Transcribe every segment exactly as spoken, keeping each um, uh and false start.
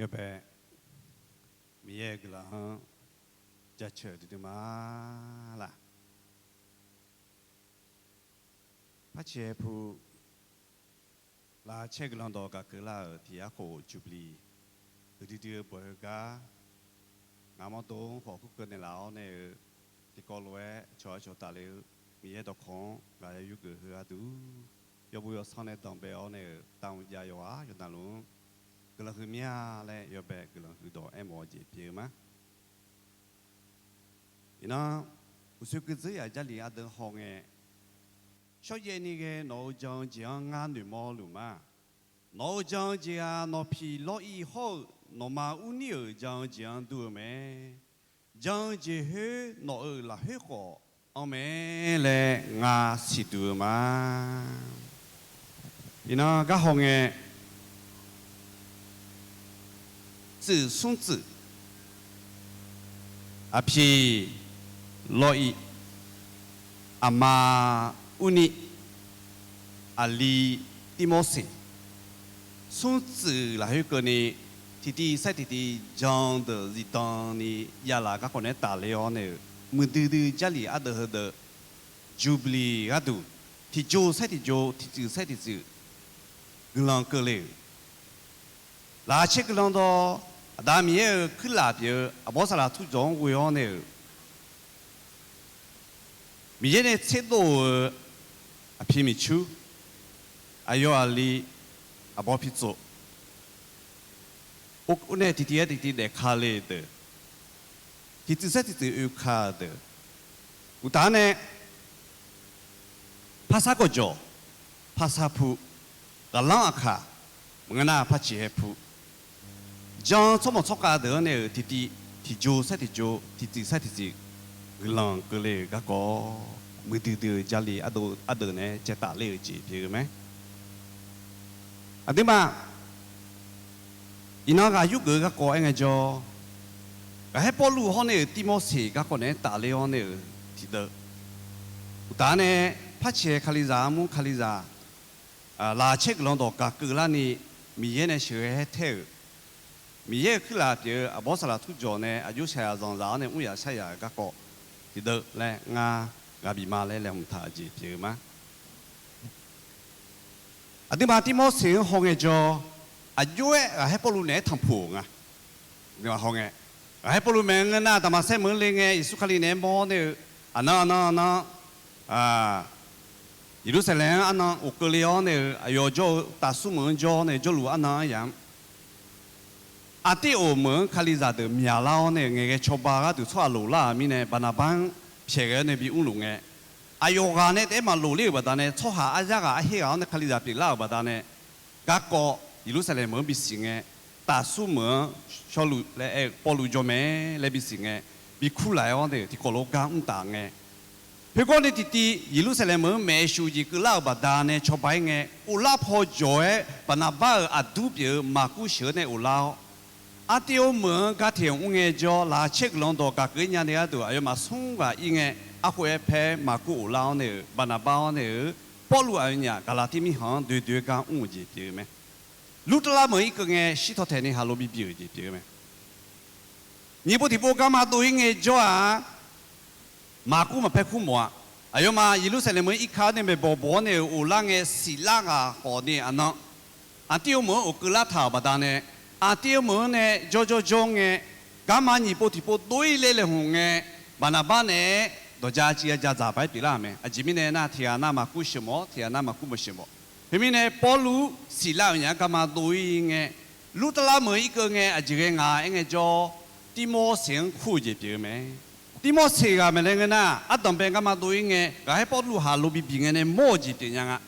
Yawbae Miqyaer-euq guiqlanq-anr jaceuq duidui ma laq. Par caeq pu, laqcaer guiqlanq dawq gaq keuvlar-euq tiq yarkhof Jubilee huiqdui dui-eu bawq-eu gar, ngaq mawrdo-anr khawf kur keuv naeqlaf-awr nae-eu, tiqkawv lof-aer cawq-aer cawq tafle-eu Miqyaer dawqkawq-anr ngaq ya yurgeuf heu gharduq, yawbu yawsanr nae danqbae-awr nae-euq tavmq jav yawqghaq yawqnavluf-anr guiqlanq huiq mir-a laer yawbae guiqlanq huiqdawq aermawf-eu jeq pyeuf-eu ma. Iqnan, uqshoe keuv dzeur yaf Jarlif ardeuv hawngae, shawrjaev ni ghae nawq-euq jan-eu jeq-anr ngar noeqmawr luf ma. Nawq-euq jan-eu jeq-aq, nawq piq lawr ir hawr-eu nawqma urni-euq jan-eu jeq-anr dur-eu mae. Jan-eu jeq khoer nawq-euq lafkhoer khawf anr mae laer ngar siqduq-eu ma. Iqnan gar hawngae, tsuif smr tsuif, aqpiq lawr ir, aqma urni, aqli Tirmorseq, smr tsuif lafkhoer keuvni, tiqtiv saer tiqtiv jan deuq zifdan ni javlaf garkawv naeq-aer tafler-awr nae-euq, muiqdui dui Jarlif ardeuv heudeuq Jubilee gharduq, tiqjox saer tiqjox, tiqtsuif saer tiqtsuif guiqlanq keuvle-euq, laqcaer guiqlanq dawq, Aqda Miqyaer-euq kuirlaf pyeuf-eu aqbawr saqlaq turjawq-anr ghoe-awr nae-euq, Miqyaer nae tserdov-eu aqpiq miqcur, aqyawf aqli, aqbawr pi tsov, or nae tiqtiv-aer tiqtiv daefka le-eu deuq, tiqtsuif saer tiqtsuif oeka-eu deuq, uqtaf-anr nae, parsar gawqjawq, parsar pu, ghaqlanr aqkaq, maqngeur nar par ciqhae pu, jan tsawrmawq tsawrkhav deuq-anr nae-euq tiqtiv, tiqjox saer tiqjox, tiqtsuif saer tiqtsuif guiqlanq keuvle-euq garkawv, muiqdui dui-eu Jarlif ardeuv naeq-aer caevtaf ler-euq jeq pyeuf-eu mae. Aqduimaf, iqnan ghaq yurgeuf-eu garkawv aer ngaejawr, ghaqkhaer Pawrluv hawr nae-euq Tirmorseq garkawv naeq-aer tafler-awr nae-euq tiqdeuv, uqtaf-anr nae, par caeq Kalizaq armur Kalizaq, laqcaer guiqlanq dawq gaq keuvlarni, Miqyaer nae sheuqghae haer taer-euq, Miqyaer-euq kuirlaf pyeuf-eu aqbawr saqlaq turjawq nae aqjox shaqyaq zanqzaq-awr nae mr yaf shar yaf-euq garkawv tiqdeuv laer ngar ghaq bif ma laer laeqhmq taq-eu jeq pyeuf-eu ma. Aqduimaf Tirmorseq-anr hawngae jawr, aqjox-aer ghaqkhaer Pawrluv naeq-aer tanqpuq-euq nga. Aqduimaf hawngae, ghaqkhaer Pawrluv maeq ngeur nar, Daqmaqsaer meuq-anr le ngae, Yeqsur Kali naeq-aer mawr nae-eu, aqnan aqnan aqnan, Yeqlursaqlaeq-anr arnan ghofkeuv le-awr nae-euq, aqyawf jawr-eu Taqsur meuq-anr jawr nae jawrluf arnan aryaq-anr, Arteroq meuq-anr Kalizaq deuq myaqlar-awr nae ngaeqghae cawba gharduq tsawrhaq lof lar-euq mirnae, Baqnaqbar-anr pyaeqghae-awr nae bimrluf ngae, aqyawf ghaq nae taef-aer maqlof ler-euq baqdanae, tsawrhaq aryar ghaq arher ghaq-awr nae Kalizaq pyeuflar-euq baqdanae, garkawv Yeqlursaqlaeq meuq-anr bisiq ngae, Taqsur meuq-anr shawrluf laer aer-eu Pawrluv jawr mae laer bisiq ngae, bikur laf-aer-awr nae-euq tiqkawv lof gar mr taf ngae, khoergar nae tiqtiv Yeqlursaqlaeq meuq-anr maeqshuq jeq keuvlar-euq baqdanae cawba-ir ngae, ghoflar paw jawq-aer Baqnaqbar-euq aqdur pyeuf-eu Maqkur sheuq-eu nae ghoflar-awr, Arteroq meuq-anr gar teq mr ngae jawr, laqcaer guiqlanq dawq gaq keuv-ir nya nae gharduq aqyawfmaf smr ghaq ir ngae, arkhof-aer paer Maqkur ghoflar-awr nae-euq, Baqnaqbar-awr nae-euq, Pawrluv aqyawfnyaf Gaqlaqtiv mirkhanq-anr doedoe gar mr-euq jeq pyeuf-eu mae. Lurtavlar meuq-anr irkeuv ngae, shirtaw taeq ni haqlo bibiq-euq jeq pyeuf-eu mae. Nyiq pov tiq pov garma dov-ir ngae jawr-aq, Maqkur maqpaer kur mawf-a. Aqyawfmaf Yeqlursaqlaeq meuq-anr irkar-awr nae maeqbawq bawq-awr nae-euq ghoflar ngae, siqlar ghaq khawf ni aqnan, Arteroq meuq-anr ghofkeuv lartaq-euq baqdanae, Arteroq meuq-anr nae jawrjawr jawr ngae, garma nyiq pov tiq pov dov-ir le laeqhmq ngae, Baqnaqbar naeq-aer dawqja civ ya ja dzaq baq-aer pyeuflar-euq mae. Aqjeq mirnae nar, tiq ghaq nar Maqkur sheuq mawf-awr, tiq ghaq nar Maqkur maqsheuq mawf. Khoermirnae, Pawrluv siqlar-euq nyaf-anr garma dov-ir ngae, Lurtavlar meuq-anr irkeuv ngae, aqjeq ghae ngaq aer ngae jawr, Tirmorseq-anr kur-eu jeq pyeuf-eu mae. Tirmorseq ghaq maeqnaeq ngeur nar, ardanqbae garma dov-ir ngae, ghaqkhaer Pawrluv haqlo bibiq ngae nae mawr-eu jeq pyeuf nya nga.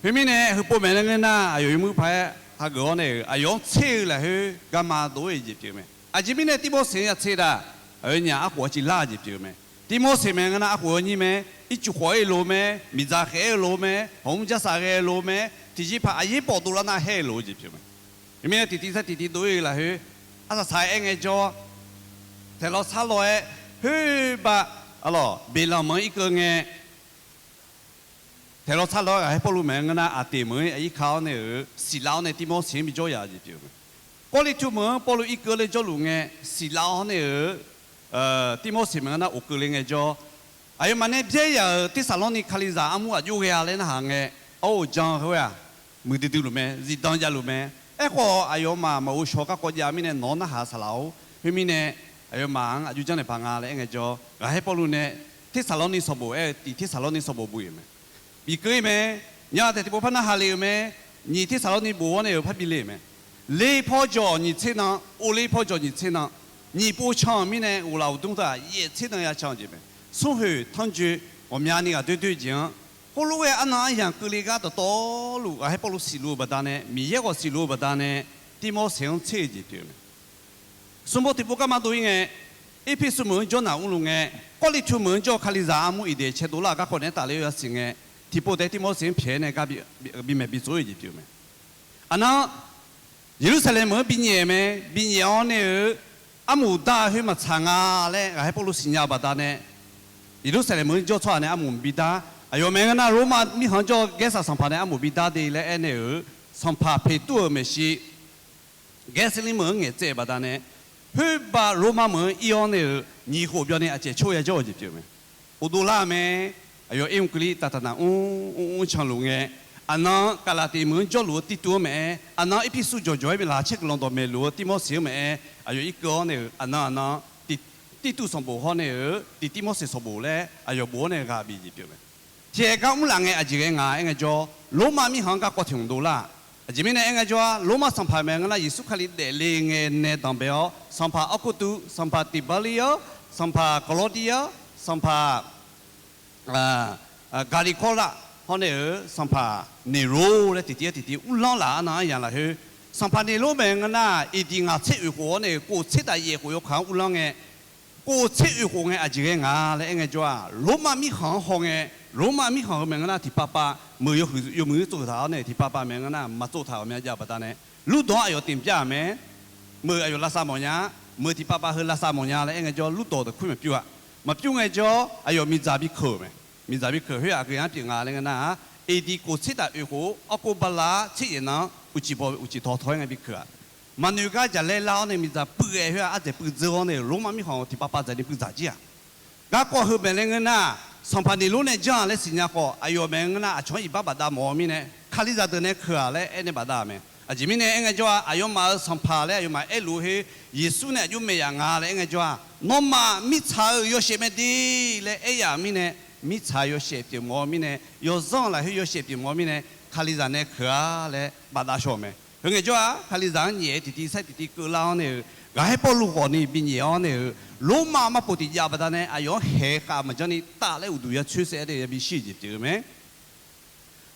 Khoermirnae, heupov maeqnaeq ngeur nar, aqyawf yawmuiq paq-aer hageuf-awr nae-euq, aqyawf-anr tser-eu lafkhoer garma dov-ir jeq pyeuf-eu mae. Aqjeq mirnae Tirmorseq-anr ya tser nar, aqyawfnyaf arkhof-anr civ lar-eu jeq pyeuf-eu mae. Tirmorseq maeqnaeq ngeur nar, arkhof-anr nyir mae, ircuf khawf-ir lof mae, miqdzaq khaef-aer-eu lof mae, hawq mr jarsaq ghae-eu lof mae, tiqjeqpaq aqyaer pawf dovlar nar haer-eu lof-eu jeq pyeuf mae. Khoermirnae tiqtiv sar tiqtiv dov-ir-eu lafkhoer, arsaq saq-aer aer ngae jawr, taeqlawq sarlawq-aer, khoerbav, arlawq, Beqlanq meuq-anr irkeuv ngae, taeqlawq sarlawq-aer ghaqkhaer Pawrluv maeq ngeur nar, Aqteq meuq-anr irkar-awr nae-euq siqlar-awr nae Tirmorseq-anr bijawr yaf-eu jeq pyeuf-eu mae. Gawrliqtu meuq-anr Pawrluv irkeuv laer jawrluf ngae, siqlav-awr nae-euq Tirmorseq maqngeur nar of keuvle ngaejawr, aqyawfmaf nae byaer yaf-euq Tersaqlawrni Kalizaq armur aqjox ghae-a laer narhaq ngae, awr-eu jan khoer-aq, muiqdui dui luf mae, zifdan javluf mae. Aerkhawf, aqyawfmaf maqghov shaw garkawv jav mirnae nawq-anr narhaq saqlaq-or. Khoermirnae, aqyawfmaf-anr aqjox janrnaeq paq nga laer aer ngaejawr, ghaqkhaer Pawrluv nae Tersaqlawrni sanqbof aer-eu tiq Tersaqlawrni sanqbof bof-ir-euq mae. Bif keuv-ir mae. Nya taeq tiqpov par narhaq le-euq mae. Nyiq Tersaqlawrni bof-awr nae-euq par bi le-euq mae. Le paw jawq nyiq tser nan, of le paw jawq nyiq tser nan, nyiq pov can-euq mirnae ghoflaf uqdmr teu-aq yaef tser nan ya can-eu jeq mae. Smrkhoeq tanrjoe ghawqmyani ghaqdoer doer jeq-anr, khoerlof-aer arnan aryamq keuvle gar dawqtawvluf ghaqkhaer Pawrluv siqluf-eu baqdanae, Miqyaer khawf siqluf-eu baqdanae, Tirmorseq-anr tser-eu jeq pyeuf-eu mae. Smrbaw tiqpov garma dov-ir ngae, Erpersu meuq-anr jawrnaq mrluf ngae, Gawrliqtu meuq-anr jawr-eu Kalizaq armur Iqdeq caedov lar-euq garkawv naeq-aer tafler-eu yasiq ngae, tiqpov taef-aer Tirmorseq-anr pyaeq-aer nae gar bimaf bitsov-ir-eu jeq pyeuf-eu mae. Aqnan, Yeqlursaqlaeq meuq-anr binyaef mae, binyaef-awr nae-euq armur dar-eu khoer maqtsaq nga laer ghaqkhaer Pawrluv siqnya-eu baqdanae, Yeqlursaqlaeq meuq-anr jawr tsawrhaq nae armur maqbi dar. Aqyawf maeq ngeur nar Lormav mirkhanq-anr jawr-eu Gaersaq sanqpaq nae armur bidar de laer aernaeq-euq, sanqpaq Peqtur-euq maeqshi Gaerseqlir meuq-anr ngaeqtsaev-euq baqdanae, khoerbav Lormav meuq-anr ir-awr nae-euq nyiq khof byanni aqcaeq cawr-eu yajawr-eu jeq pyeuf-eu mae. Ghofdov lar-eu mae. Aqyawf irmr keuvli taqtaq naq mr mr mr canluf ngae, aqnan Gaqlaqtiv meuq-anr jawrluf-eu Tirtuv-anr maeq-aer, aqnan Erpersu jawqjawq-aer bi laqkhaq caer guiqlanq dawqmaeq luf-eu Tirmorseq-anr maeq-aer, aqyawf irkeuv-awr nae-euq aqnan aqnan Tirtuv sanqbof hawr nae-euq tiq Tirmorseq sanqbof laer aqyawf bof-awr nae ghaq bif jeq pyeuf-eu mae. Tiqkhaeq gar mrlaf ngae aqjeq ghae nga aer ngaejawr, Lormav mirkhanq-anr garkawv tiq hmq dovlar-aq. Aqjeq mirnae aer ngaejawr-aq, Lormav sanqpaq maeq ngeur nar Yeqsur Kali daefle ngae nae danqbae-awr, sanqpaq Awrkurtuv, sanqpaq Tiqbarlir-awr, sanqpaq Gawrlawrdir-awr, sanqpaq Gaqliqkawrlaf hawr nae-euq sanqpaq Neqlor laer tiqtiv-aer tiqtiv uvlanr laf arnan aryamq lafkhoer, sanqpaq Neqlor maeq ngeur nar, aqdiq ngaq tser oeq khof-awr nae-euq kof tser taf yaef khof yawkaq-anr uvlanr ngae, kof tser oeq khof ngae aqjeq ghae nga laer aer ngaejawr-aq, Lormav mirkhanq-anr haw ngae, Lormav mirkhanq heu maeq ngeur nar tiqpav pav meuq yawmuiq-anr tsov taq-awr nae tiqpav pav maeq ngeur nar maqtsov taq ghawqmya jav-eu baqdanae, lurdawq-anr aqyawf tiqbyav-aq mae. Meuq aqyawf lavsav mawfnya, meuq tiqpav pav heu lavsav mawfnya laer aer ngaejawr, lurdawq deuq kur maqpyur-a. Maqpyur ngaejawr, aqyawf miqdzaq bi keuq-euq mae. Miqdzaq bi keuq khoer aqgeu-anr pyeuf nga laer ngeur nar-aq, aqdiq kof tser taf oeq khof-awr, Awrkov bala tser yaef nan-anr uqcif baw uqcif taw taw-aer ngae bi keuq-aq. Maqnoeq gar jaqlaer lar-awr nae miqdzaq puiv ghae khoer-aq, ardzaeq puiv dzeur-awr nae-euq Lormav mirkhanq-euq tiqpav pav dzaq ni puiv dzaq jir-aq. Garkawv heu maeq laer ngeur nar, sanqpaq Neqlor nae janr-aq laer siqnya khawf, aqyawf maeq ngeur nar aqcawq-anr iqbax bafdav mawf-eu mirnae, Kalizaq deuq nae keuq-aq laer aernaeq bafdav-euq mae. Aqjeq mirnae aer ngaejawr-aq, aqyawfmaf-euq sanqpaq laer aqyawfmaf aerluf-eu khoer, Yeqsur nae aqjox maeq yaf nga laer aer ngaejawr-aq, nawmaf mirtsaq-euq yawshaef mae de laer aer yaf-euq mirnae, mirtsaq yawshaef pyeuf mawf-eu mirnae, yawzanr lafkhoer yawshaef pyeuf mawf-eu mirnae, Kalizaq nae keuq-a laer bafdav shaw-euq mae. Heu ngaejawr-aq, Kalizaq-anr nyaef tiqtiv saer tiqtiv keuvlar-awr nae-euq, ghaqkhaer Pawrluv khawfni binyaef-awr nae-euq, Lormav marpof tiqjav baqdanae aqyawf-anr haeq khav maqjanr ni taf laer uqduq ya coer saef-aer nae yabi shir-eu jeq pyeuf-eu mae.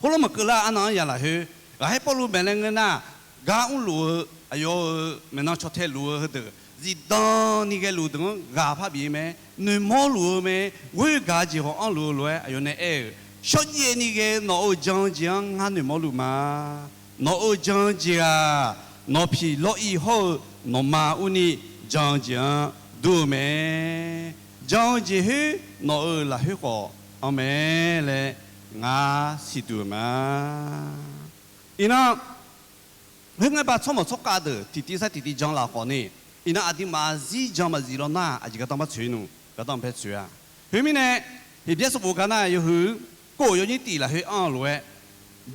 Khoerlof maqkeuvlar arnan-anr yaf lafkhoer, ghaqkhaer Pawrluv maeq laer ngeur nar, gar mrluf-eu aqyawf-euq maeqnan caw tae luf-eu heudeuq zifdan ni ghaeluf deuq-anr ghaq par bif-eu mae. Noeqmawr luf-eu mae. Ghoer gaq-eu jeq khawf anrluf-eu lof-aer aqyawf nae aer-euq, shawrjaev ni ghae-eu nawq-euq jan-eu jeq-anr ngar noeqmawr luf ma. Nawq-euq jan-eu jeq-aq, nawq piq lawr-ir hawr-eu nawqma urni jan-eu jeq-anr dur-eu mae. Jan-eu jeq khoer nawq-euq lafkhoer khawf anr mae laer ngar siqduq-euq ma. Iqnan, khoerngae ba tsawrmawq tsawrkhav deuq tiqtiv saer tiqtiv jan laf khawfni, iqnan aqduimaf zir jan maqzif law nar aqjeq gardanr bar tsoeq nmr, gardanr bae tsoeq-a. Khoermirnae, Heqbyaer sanqbof gar nar yawhuiq kov yawnyir tif lafkhoer anr-eu lof-aer,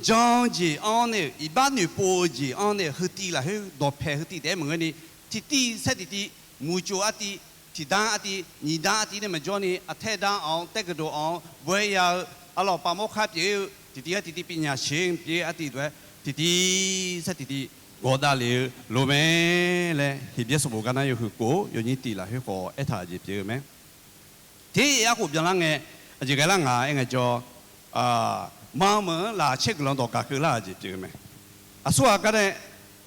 jan-eu jeq anr nae-euq, iqbax noeqpov-eu jeq anr nae-euq, heutiv lafkhoer dawqpaeq heutiv taef-aer maqngeur ni, tiqtiv saer tiqtiv, muiqcof artiv, tiqdanr artiv, nyiqdanr artiv nae maqjawr ni, aqtaer danr anq-awr, taergeuqdoq anq-awr, baw-aer ya-eu, arlawq paf mawr khar pyeuf-eu, tiqtiv gar tiqtiv pyeuf nya sheq pyeuf artiv dawq-aer, tiqtiv saer tiqtiv gawqdav lef-eu lof mae laer, Heqbyaer sanqbof gar nar yawhuiq kov yawnyir tif lafkhoer khawf aertaq-euq jeq pyeuf-eu mae. Ter-ir arkhof byanlar ngae, aqjeq ghae lar nga aer ngaejawr, manr meuq-anr laqcaer guiqlanq dawq gaq keuv lar-euq jeq pyeuf-eu mae. Aqsurghaq gar nae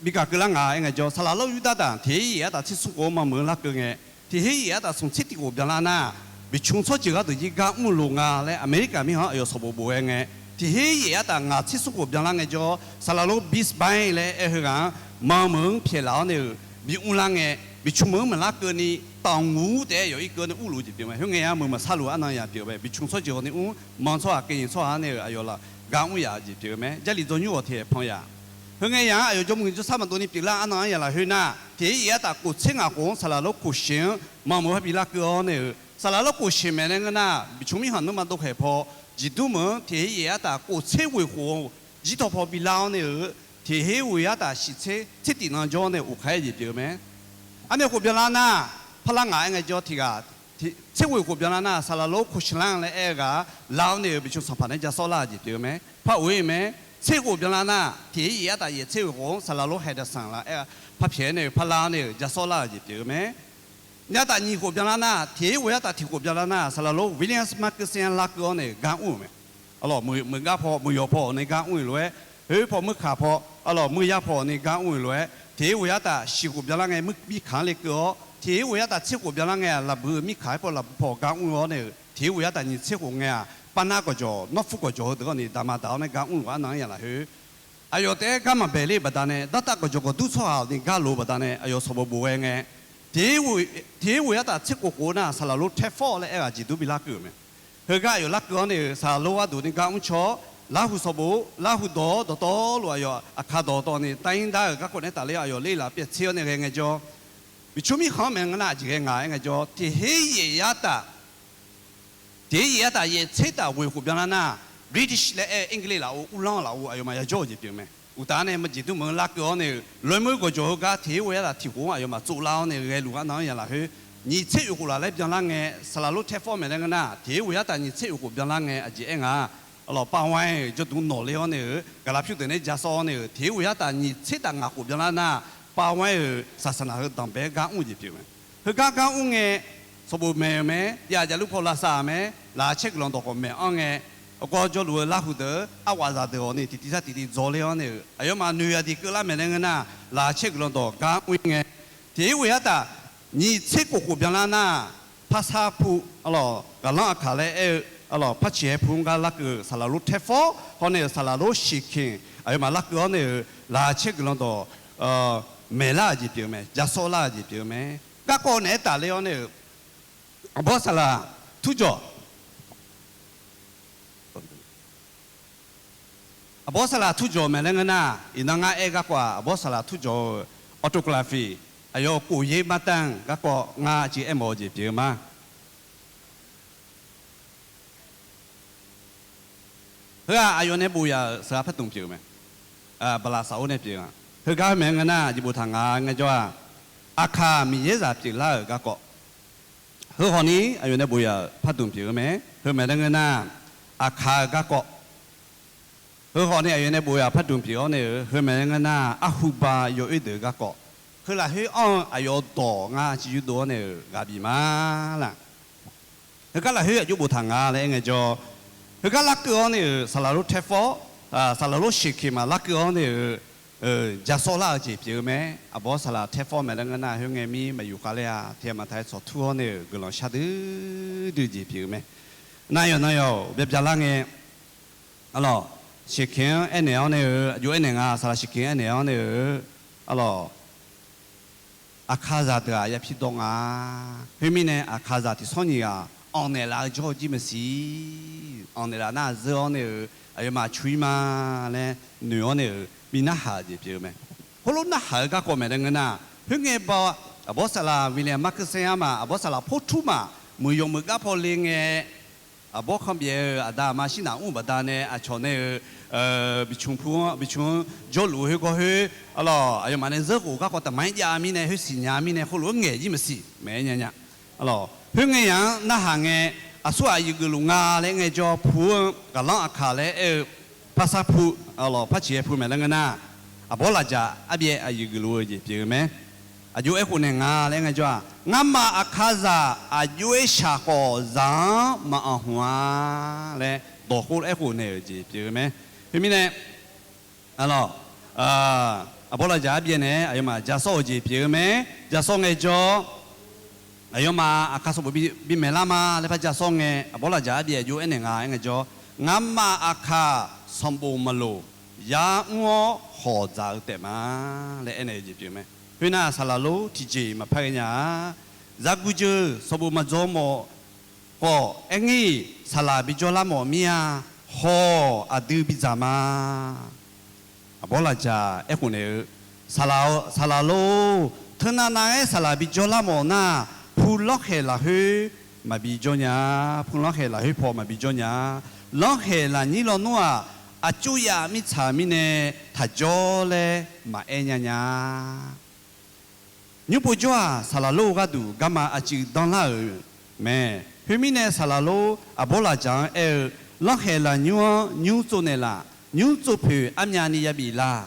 bi gaq keuv lar nga aer ngaejawr, saqlaq lawr Yurdav daq tiq her yaef artaf tser smr khof-anr manr meuq-anr larkeuv ngae, tiq her yaef artaf smq tser tiq khof byanlar nar, biqcmq tsawrjeuq gharduq jir gar mrluf nga laer America mirkhanq-anr aqyawf sanqbof bof-aer ngae, tiq her yaef artaf ngaq tser smr khof byanlar ngaejawr, saqlaq lawr Bisbee laer aer heughaq-anr manr meuq-anr pyaeqlaf-awr nae-euq bi mrlar ngae, biqcmq meuq-anr maqlar keuvni, taqnguq taef-aer yawf irkeuv-awr nae urluf-eu jeq pyeuf mae. Khoerngae-a meuq maqsar luf arnan yaq pyeuf-eu mae. Biqcmq tsawrjeuq ghawqni mr, manr tsawrhaq keuvnyiq tsawrhaq-anr nae-euq aqyawf laf gar mr yaf-eu jeq pyeuf-eu mae. Jarlif dzawrnymr ghawq tiq haeq pan yaf. Heu ngae yaq-anr aqyawf jawrmuiq jawrsar maqdov ni pyeuflar arnan-anr yaqlaf khoer nar, tiq her yaef artaf kof tser ngaq khof-anr saqlaq lor kof shif-anr maqmuiq-eu paq bi larkeuv-awr nae-euq, saqlaq lor kof shif maeq laer ngeur nar, biqcmq mirkhanq nuima dov khaeq paw, jeqdur meuq-anr tiq her yaef artaf kof tser ghoeq khof-eu jir taw paw bi lar-awr nae-euq, tiq her ghoeq artaf shif tser tser tif nan jawr-awr nae of kaq-aer jeq pyeuf-eu mae. Armyav khof byanlar nar, parlar ngaq-aer ngaejawr tiq ghaq, tser ghoeq khof byanlar nar, saqlaq lor kof shif lar laer aer-eu ghaq-a, lar-awr nae-euq biqcmq sanqpaq nae ja sawr lar-eu jeq pyeuf-eu mae. Par of-ir-eu mae. Tser khof byanlar nar, tiq her yaef artaf yaef tser ghoeq khof-anr saqlaq lor haeq daq sanq lar-aer, par pyaeq-aer nae-euq par lar-awr nae-euq ja sawr lar-eu jeq pyeuf-eu mae. Nyav taf nyiq khof byanlar nar, tiq her ghoeq artaf tiq khof byanlar nar, saqlaq lor William Marcus-anr larkeuv-awr nae-euq gar mr-euq mae. Arlawq, meuq gar paw meuq yawq paw-awq nae gar mr-euq lof-aer, khoer paw meuq kaq paw, arlawq, meuq yar paw-awq nae gar mr-euq lof-aer, tiq her ghoeq artaf shif khof byanlar ngae mirkhanq-anr lekeuv-awr, tiq her ghoeq artaf tser khof byanlar ngae-aq, lafbui-eu mirkhanq-aer paw lafbui paw gar mr-awr nae-euq, tiq her ghoeq artaf nyiq tser khof ngae-aq, parnar gawqjawq nawr fur gawqjawq heudeuq-awr ni daqma daq-awr nae gar mr-euq arnan-anr yaqlaf khoer, aqyawf taef-aer gar maqbaeq ler-eu baqdanae, dartav gawqjawq gawqdur tsawrhaq-awq ni gar lof-eu baqdanae, aqyawf sanqbof bof ghae ngae, tiq her ghoeq artaf tser khof khof nar, saqlaq lor taer fawr laer aer ghaq jeqdur bi larkeuv-euq mae. Heugar aqyawf larkeuv-awr nae-euq saqlaq lor gharduq ni gar mr caw-awr, larhuq sanqbof larhuq dawq-awr dawqtawvluf aqyawf aqkar dawq dawq ni taryir dar-euq garkawv nae tafler-awr aqyawf ler laf pyaev tser-awr nae ghae ngaejawr, biqcmq mirkhanq-anr maeq ngeur nar aqjeq ghae ngaq-aer ngaejawr, tiq her yaef artaf tiq her yaef artaf yaef tser taf ghoeq khof byanlar nar, British laer aer-eu English lafov uvlanr lafov aqyawfmaf yajawr-eu jeq pyeuf-eu mae. Uqtaf-anr nae jeqdur meuq-anr larkeuv-awr nae-euq loeqmur gawqjawq heugar tiq her ghoeq artaf tiq khof-anr aqyawfmaf tsovlar-awr nae ghae luf arnan-anr yaqlaf khoer, nyiq tser oeq khof laf laer byanlar ngae, saqlaq lor taer fawr maeq laer ngeur nar, tiq her ghoeq artaf nyiq tser oeq khof byanlar ngae aqjeq aer nga. Arlawq, pavwaer-euq jawrduq nawqler-awr nae-euq gaqlaq pyur deuq nae ja sawr-awr nae-euq, tiq her ghoeq artaf nyiq tser taf ngaq khof byanlar nar, pavwaer-euq saqsaqnaq heu danqbae-aer gar mr-eu jeq pyeuf-eu mae. Heugar gar mr ngae, sanqbof maeq-euq mae, yaf jaqlur paw lavsav-euq mae, laqkhaq caer guiqlanq dawq khawf maeq-anr ngae, garkawv jawrluf-eu larhuq deuq-eu arghwaf zaqdeuq-awq ni tiqtiv sar tiqtiv dzawler-awr nae-euq aqyawfmaf noeq aqdui keuvlar maeq laer ngeur nar, laqkhaq caer guiqlanq dawq gar mr ngae, tiq her ghoeq artaf nyiq tser khof khof byanlar nar, parsar pu, arlawq, ghaqlanr aqkaq laer aer-eu, arlawq, parciq haer pu-anr gar larkeuv-euq saqlaq lor taer fawr hawr nae-euq saqlaq lor shiqkeq aqyawfmaf larkeuv-awr nae-euq laqkhaq caer guiqlanq dawq maeqlar-euq jeq pyeuf-eu mae. Ja sawr lar-euq jeq pyeuf-eu mae. Garkawv naeq-aer tafler-awr nae-euq, aqbawr saqlaq turjawq aqbawr saqlaq turjawq maeq laer ngeur nar, iqnan ngar aer garkawv-aq, aqbawr saqlaq turjawq-euq orthography, aqyawf kof yaer martar-anr garkawv ngar civ aermawf-eu jeq pyeuf-eu ma. Heu-aq, aqyawf nae bof yaf-euq saqlaq pardmq pyeuf-eu mae. Baqlaq safor nae pyeuf-eu-aq, heugar heu maeq-aer ngeur nar, jeq boftaq nga ngaejawr-aq, Aqkaq Miqyaer zaq pyeuflar-euq garkawv. Heu hawq ni aqyawf nae bof yaf-euq pardmq pyeuf-eu mae. Heu maeq laer ngeur nar, Aqkaq-euq garkawv. Heu hawq ni aqyawf nae bof yaf-euq pardmq pyeuf-awr nae-euq, heu maeq laer ngeur nar, arhuba yawoer deuq-eu garkawv. Heu lafkhoer anr-eu aqyawf dawq ngar civ yurdov-awr nae-euq ghaq bif ma laq. Heugar lafkhoer aqjox boftaq nga laer aer ngaejawr, heugar larkeuv-awr nae-euq saqlaq lor taer fawr, saqlaq lor shiqkeq maq larkeuv-awr nae-euq, ja sawr lar-eu jeq pyeuf-eu mae. Aqbawr saqlaq taer fawr maeq laer ngeur nar, khoerngae mir maqyuf khav ler-a, tiq ghaq maqtaq-aer tsawqtur-awr nae-euq guiqlanq shar dui dui jeq pyeuf-eu mae. Nar yawq nar yawq byav byav lar ngae, arlawq, shiqkeq-anr aernaeq-awr nae-euq, aqjox aernaeq nga, saqlaq shiqkeq-anr aernaeq-awr nae-euq, arlawq, Aqkaqzaq deuq-aq yapir dawr nga. Khoermirnae, Aqkaqzaq tiqsanr nyiq ghaq anqnaeq laf-eu jawr-eu jir maqsiq. Anqnaeq laf nar-aq zeur-awr nae-euq aqyawfmaf cu-ir ma laer noeq-awr nae-euq bi narhaq-euq jeq pyeuf-eu mae. Khoerlof narhaq-eu garkawv maeq laer ngeur nar, khoerngae baw, aqbawr saqlaq William Marcus-anr ma, aqbawr saqlaq Portur ma, muiq yawmuiq gar paw le ngae, aqbawr kanbyaef-eu aqda aqma shir naf mr-euq baqdanae aqcawq nae-euq, biqcmq pu-anr biqcmq-anr jawrluf-eu khoergawr khoer, arlawq, aqyawfmaf nae zeur khof garkawv taqmaq-aer jav mirnae, khoer siqnya mirnae, khoerlof-aer ngaeq jir maqsiq maeq-aer nya nya. Arlawq, khoerngae yaq-anr narhaq ngae, aqsur aqyuif geufluf nga laer ngaejawr, pu-anr ghaqlanr aqkaq laer aer-eu, parsar pu, arlawq, parciq haer pu maeq laer ngeur nar, aqbawr lafjaq arbyaev aqyuif geufluf-eu jeq pyeuf-eu mae. Aqjox aerkhof naeq nga laer aer ngaejawr-aq, ngamaf Aqkaqzaq aqjox-aer shaq khawf zaq-anr maqanq hmq-a laer dawq khoer aerkhof naeq-euq jeq pyeuf-eu mae. Khoermirnae, arlawq, aqbawr lafjaq arbyaev nae aqyawfmaf ja sawr-euq jeq pyeuf-eu mae. Ja sawr ngaejawr, aqyawfmaf Aqkaq sanqbof bi, bi maeqlar ma laer par ja sawr ngae, aqbawr lafjaq arbyaev aqjox aernaeq nga aer ngaejawr, ngamaf Aqkaq sanqbof maqloq, yar mr-awr hawq dzaq-eu taef ma laer aernaeq-eu jeq pyeuf mae. Khoernar, saqlaq lor tiqjeq maqpar ghae nya-a. Zaqguq jeuq sanqbof maqdzaw mawf khawf, aer ngir saqlaq bijawr lar mawf mir-a. Hawq aqdui bidzaq ma. Aqbawr lafjaq aerkhof naeq-eu, saqlaq, saqlaq lor, teunav nav-aer saqlaq bijawr lar mawf nar, pu lanrkhaeq lafkhoer maqbi jawr nya. Pu lanrkhaeq lafkhoer paw maqbi jawr nya. Lanrkhaeq lafnyir lawnmr-aq, aqcur yav mirtsaq mirnae taqjawr laer maqaer nya nya. Nymr povjawr-aq, saqlaq lor-eu gharduq garma aqcuiv danrlar-euq mae. Khoermirnae, saqlaq lor aqbawr lafjaq-anr aer-eu, lanrkhaeq lafnymr-anr nymr tsov naeqlaf. Nymr tsov poeq armyavni yabif la.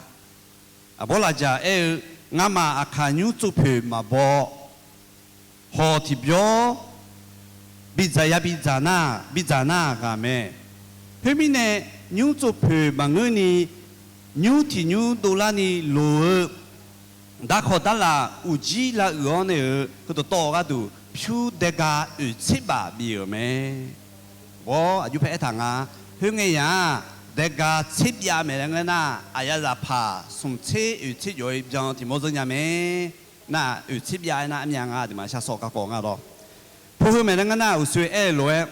Aqbawr lafjaq aer-eu, ngamaf aqkaq nymr tsov poeq maqbaw. Hawq tiqbyawr bidzaq ya bidzaq nar, bidzaq nar ghaq mae. Khoermirnae, nymr tsov poeq maqngeurni, nymr tiq nymr dovlarni loq-eu darkawq darlaf uqjir lavuiq-awr nae-euq heudawqtawv gharduq pyur daega oeq tser baf bif-euq mae. Bawr aqjox paer aertaq nga. Khoerngae yaq-aq, daega tser byav maeq laer ngeur nar, aqyaf zaqpaq smq tser oeq tser jawf-eu byan tiq mawr zeur nya mae. Nar oeq tser byav aernar armyav nga, aqduimaf shar sawv garkawv nga lawr. Pu heu maeq laer ngeur nar, uqshoe aer-eu lof-aer,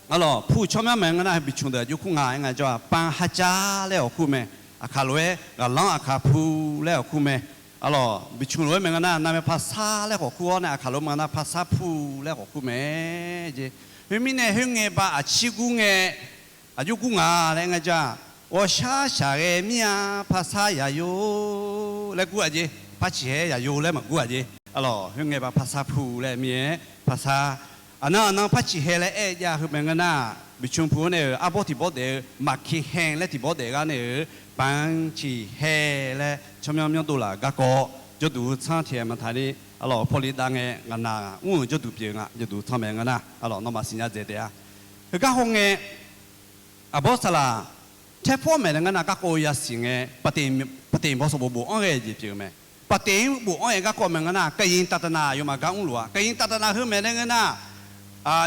arlawq, pu tsawrmyanr maeq ngeur nar, heu bicmq deuq aqjox kur nga aer nga jawr-aq, panr harjar laer awq kur mae. Aqkaq lof-aer ghaqlanr aqkaq pu laer awq kur mae. Arlawq, bicmq lof-aer maeq ngeur nar, navmae parsar laer khawf kur-awr nae, aqkaq lof-aer maeq ngeur nar, parsar pu laer khawf kur mae jeq. Khoermirnae, khoerngae ba aqcir gur ngae, aqjox gur nga laer aer nga jawr-aq, ghawqshar shaqghae mir-a, parsar yaqyo laer gur-aq jeq, par ciqhae yaqyo laer maqgur-aq jeq. Arlawq, khoerngae ba parsar pu laer mir-aer parsar, aqnan aqnan par ciqhae laer aer jav heu maeq ngeur nar, bicmq pu-awr nae-euq arbawr tiq bawr daef-eu maqkeqhae laer tiq bawr daef gar nae-euq, banq ciqhae laer tsawrmyanr myanr dovlaf garkawv jawrduq-eu tsanr tiq-aer maqtaq ni, arlawq, pawli dav ngae ngaq naq mr-euq jawrduq pyeuf nga, jawrduq tsanr maeq ngeur nar, arlawq, nawmaf siqnya dzaeq taef-a. Heugar hawngae, aqbawr saqlaq taerpawr maeq laer ngeur nar, garkawv yasiq ngae, paqteq, paqteq baw sanqbof bofanr ghae jeq pyeuf-eu mae. Paqteq-anr bofanr-aer garkawv maeq ngeur nar, กายิน ตาตนา aqyawfmaf gar mrluf-a. กายิน ตาตนา heu maeq laer ngeur nar,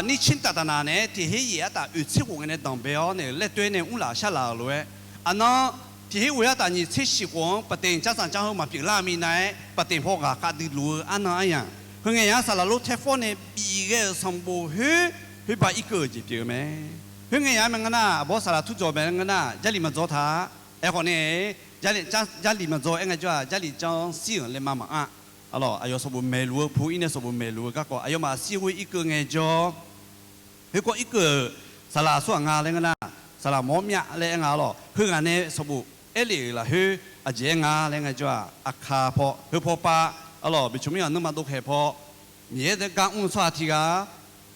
nishir ตาตนา naeq-aer tiq her yaef artaf oeq tser khof ngae nae danqbae-awr nae-euq laer toer nae mrlaf sharlaf-euq lof-aer, aqnan tiq her ghoe artaf nyiq tser shif khof-anr paqteq carsanq car heu maqpyeuf lar-eu minav-aer, paqteq paw ghaq khavdui luf-eu arnan aryamq, heu ngae yaq-anr saqlaq lor taerpawr nae bif ghae-euq sanqbof khoer, khoer ba irkeuv-euq jeq pyeuf-eu mae. Khoerngae yaq-anr maeq ngeur nar, aqbawr saqlaq turjawq maeq laer ngeur nar, Jarlif maqdzaw ta-a. Aerkhawf nae, Jarlif, Jarlif maqdzaw aer ngae jawr-aq, Jarlif janr-anr shir-euq laer ma maqanr. Arlawq, aqyawf sanqbof maeqluf-eu pu-ir nae sanqbof maeqluf-eu garkawv aqyawfmaf shir ghoe irkeuv ngae jawr. Khoerkawv irkeuv-euq saqlaq aqsur ghaq nga laer ngeur nar, saqlaq mawr myav laer aer nga arlawq. Heughaq nae sanqbof aerlef-euq lafkhoer aqjeq aer nga laer ngae jawr-aq, aqkaq paw heu paw pav, arlawq, bicmq mirghaq nuima dovkhaeq paw, Miqyaer daef gar mr-eu tsawrhaq tiq ghaq,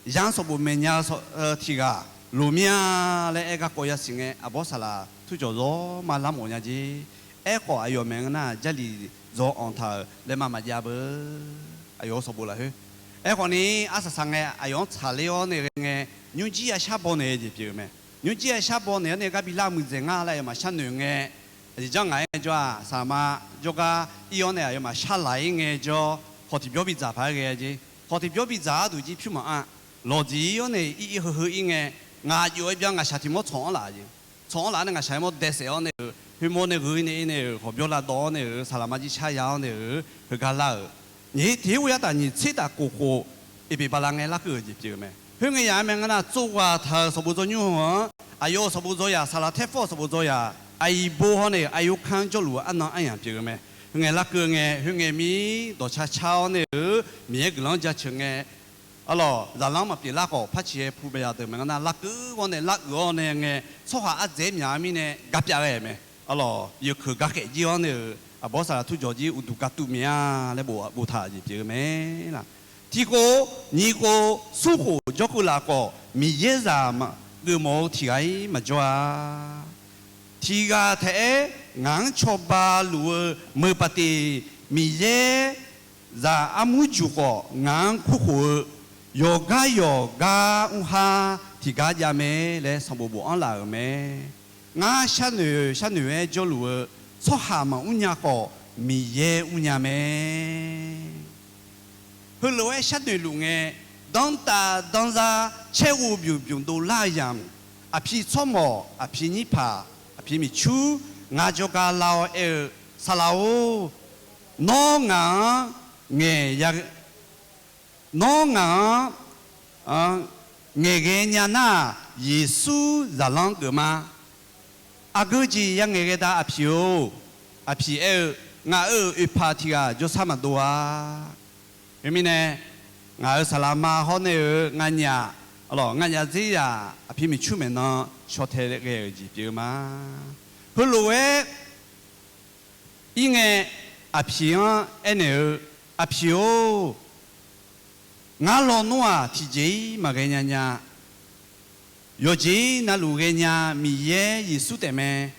zanr sanqbof maeqnya-eu tiq ghaq, loq mir-a laer aer garkawv yasiq ngae, aqbawr saqlaq turjawq zawr ma lar mawf nya jer. Aerkhawf aqyawf maeq ngeur nar, Jarlif dzaw anq taq-euq laer ma maqjav beu. Aqyawf-euq sanqbof lafkhoer. Aerkhawf ni, arsaq saq ngae aqyawf-anr tsaqler-awr nae ghae ngae, nymrjir yashar baw naeq-eu jeq pyeuf-eu mae. Nymrjir yashar baw naeq-awr nae gar bi lar muiqdzaeq nga laer aqyawfmaf sharnoeq ngae, aqjeq janr ngaq-aer jawr-aq, saqlaq ma jawrgar ir-awr nae aqyawfmaf sharlaq-ir ngae jawr, hawq tiqbyawr bidzaq paq-aer ghae-a jer. Hawq tiqbyawr bidzaq arduq jir pyur maqanr. Lawqdziq-ir-awr nae ir ir heu heu ir ngae, ngaq jov-aer byan ngaqshaq tiq mawr tsawq-anr laf-a jeq. Tsawq-anr laf-a nae ngaqshaq-aer mawr dae saef-awr nae-euq, khoermawr nae gheu-ir nae ir nae-euq hawqbyawr lavdawv-awr nae-euq saqlaq ma jir shar ya-awr nae-euq heugar lar-euq. Nyiq, tiq her ghoe artaf nyiq tser taf khof khof, iqpeq bala ngae larkeuv-euq jeq pyeuf-eu mae. Khoerngae yaq-aer maeq ngeur nar, tsovghaq taq-euq sanqbof dzaw nymr-anr, aqyawf-euq sanqbof dzaw yaq, saqlaq taerpawr-euq sanqbof dzaw yaq, aqyuif bo hawr nae-euq aqyawf kanr jawrluf-eu arnan aryamq pyeuf-eu mae. Khoerngae larkeuv ngae, khoerngae mir dawqcar car-awr nae-euq Miqyaer guiqlanq-anr jaceuq ngae, arlawq, zaqlanr maqpyeuf lar khawf par ciqhae pu bae yadeuq maeq ngeur nar, larkeuv-awr nae lar uiq-awr nae ngae, tsawrhaq ardzaeq-aer myaq-eu mirnae gar pyav ghae-euq mae. Arlawq, yawkeuq gar khaef jir-awr nae-euq aqbawr saqlaq turjawq jir uqduq gar tuv myav-a laer boftaq-euq jeq pyeuf-eu mae laq. Tiq khof, nyiq khof, smr khof jawrkeuv laf khawf, Miqyaer zaq geufmawf-eu tiq ghaq-ir maqjawr-a. Tiq ghaq taef-aer ngaq-anr cawba luf-eu meuq paqteq, Miqyaer zaq armur juq khawf ngaq-anr kurkhof-eu, yawqgar yawqgar mrhar tiqgar jav mae laer sanqbof bofanr laf-euq mae. Ngar sharnoeq sharnoeq-aer jawrluf-eu tsawrhaq maqmr nya khawf, Miqyaer mrnya mae. Heulof-aer sharnoeq luf ngae, danrtav danrzar caerghuv byuq byuq dovlar-eu yamq, aqpi tsawrmawq, aqpi nyirpaq, aqpi miqcur, ngaq jawrgar lar-awr aer-eu, Saqlaq-or, nawr ngaq-anr ngaeq ya, nawr ngaq-anr ngaeqghae nya nar-aq, Yeqsur zaqlanr geuf ma. Aqgeu jeq yangaeq ghae da aqpiq-or. Aqpiq aer-eu, Ngaq-euq oeqpaq tiq ghaq jawrsar maqdov-a. Khoermirnae, ngaq-euq saqlaqma hawr nae-euq nganyaf, nganyaf dzerzaq aqpiq miqcur maeqnan shaw tae ghae-euq jeq pyeuf-eu ma. Heulof-aer ir ngae, aqpiq-anr aernaeq-eu, Aqpiq-or, ngar lawnmr-aq tiqjeq-ir maqghae nya nya. Yawqjeq navluf ghaenya Miqyaer Yeqsur taefmae.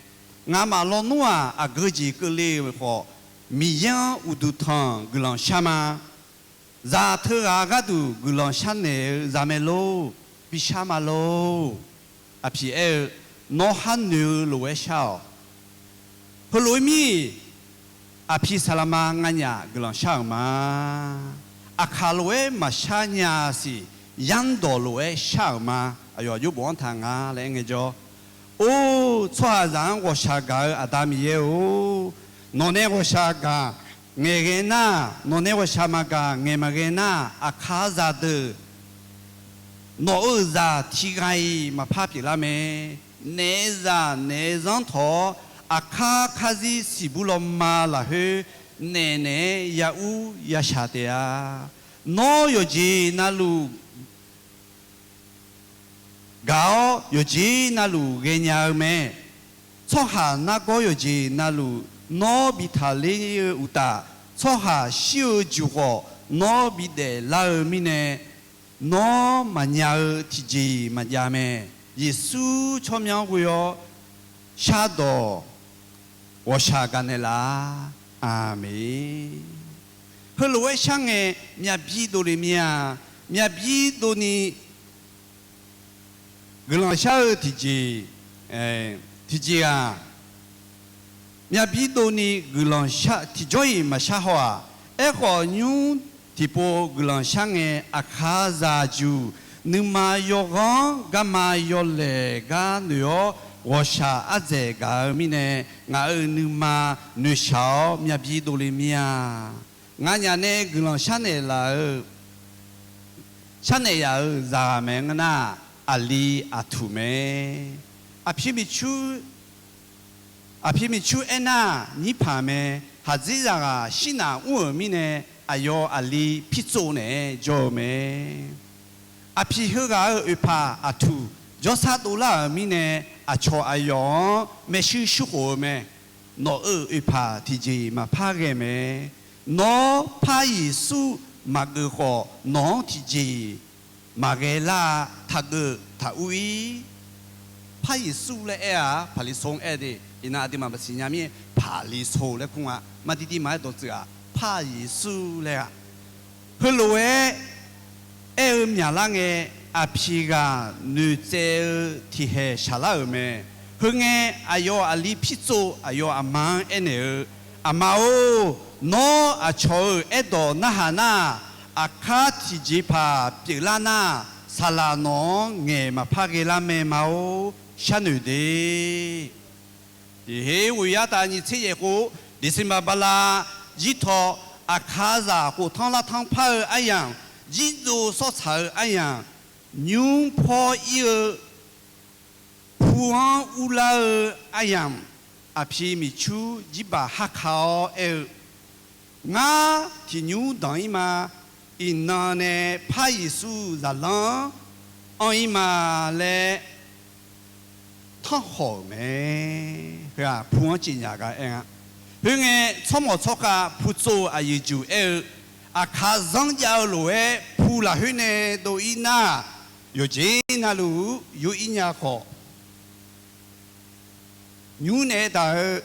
Nga'maf lawnmr-aq aqgeu jeq keuvle-euq khawf, Miqyaer-anr uqduq tanq guiqlanq shar ma. Zaq teughaq gharduq guiqlanq sharnaeq-eu zaq mae lor, bishar ma lor. Aqpiq aer-eu, Nawr har noeq-eu lof-aer shar-awq. Heulof-aer mir-iq, aqpiq saqlaqma nganyaf guiqlanq shar-euq ma. Aqkaq lof-aer maqshar nya siq, yar dawq lof-aer shar-euq ma. Aqyawf aqjox bofanr taq nga laer aer ngaejawr, Or, tsawrhaqzaq-anr ghawqshaq gaq-eu Aqda Miqyaer-or, nawqnae ghawqshaq gaq ngaeqghae nar, nawqnae ghawqshaq maqgaq ngaeq maqghae nar, aqkaqzaq deuq nawq-euq zaq tiq ghaq-iq maqpar pyeuflar mae. Naef zaq naef zanr tawq-awr, aqkar karzir siqbur lawma lafkhoer, naef naeq-aer ya ur ya shaq taef-a. Nawr yawqjeq navluf gaq-awr, yawqjeq navluf ghaenya-eu mae. Tsawrhaq nargawr yawqjeq navluf nawr bi taqler-eu uqtaf, tsawrhaq shir-eu juq khawf nawr bidaef lar-eu mirnae, nawr maqnya-eu tiqjeq-iq maqjav mae. Yeqsur tsawrmyanr ghoe-awr shardawq ghawqshaq gaqnaeq laf-a. Aqmeq. Heulof-aer shar ngae, myaqbi dovle mir-a. Myaqbi dovni guiqlanq shar-eu tiqjeq, tiqjeq-aq, myaqbi dovni guiqlanq shar tiqjawr-iq maqshar haw-aq. Aerkhawf, nymr tiqpov guiqlanq shar ngae, aqkaqzaq juq nuima yawghanr garma yawlaeq gar noeq-awr, ghawqshaq ardzaeq gaq-eu mirnae, ngaq-euq nuima noeqshaq-awr myaqbi dovle mir-a. Nganyaf nae guiqlanq sharnaeq laf-eu, sharnaeq yaf-euq zaqghaq mae ngeur nar, aqli aqtuq mae. Aqpir miqcur, aqpir miqcur aernar, nyirpaq mae. Khaqdzerzaq ghaq shirnav mr-euq mirnae, aqyawf aqli pirtsov naeq-aer jawr-eu mae. Aqpir heughaq-euq oeqpaq aqtuq jawrsar dovlar-euq mirnae, aqcawq aqyawf-anr maershuir shuir khof-eu mae. Nawq-euq oeqpaq tiqjeq maqpar ghae mae. Nawr Par Yeqsur maqgeuf khawf, nawq-anr tiqjeq maqghae lar-a. Taqgeuf taqur-ir. Par Yeqsur laer aer-aq, Paqliqsaw-anr aer de. Iqnan aqduimaf maqsiq nya mir-aer Paqliqsaw laer kur nga. Mardirdir maqaer dawqtsuif-aq, Par Yeqsur laer-aq, heulof-aer aer-eu myaqlar ngae, aqpir ghaq noeqtsaev-eu tiqhaeq shaqlar-euq mae. Heu ngae, aqyawf aqli pirtsov aqyawf aqma-anr aernaeq-eu, Aqma-or, nawr aqcawq-euq aerdawq narhaq nar, aqkar tiqjeqpaq pyeuflar nar, saqlaq nawq-anr ngaeq maqpar ghae lar mae ma-or, sharnoeq de. Tiqher ghoeq yar taf nyiq tser yaef khof, December bala, jirtaw, aqkaqzaq khoftanr lartanr par-eu aryamq, jirdzov sawr tsaq-eu aryamq, nymr pawr ir-eu pu-anr urlar-eu aryamq, aqpir miqcur jirbaq harka-awr aer-eu, Ngar tiqnymr danq-ir ma. Iqnan nae Par Yeqsur zaqlanr anr-ir ma laer tanrkhawf-euq mae. Heu-aq pu-anr cifnyaf gar aer nga. Khoerngae, tsawrmawq tsawrkhav pu tsov-eu aqyuif juq aer-eu, aqkar zanrjav-eu lof-aer pu lafkhoer nae dov-ir nar, yawqjeq navluf yur-ir nya khawf, nymr nae taf-eu,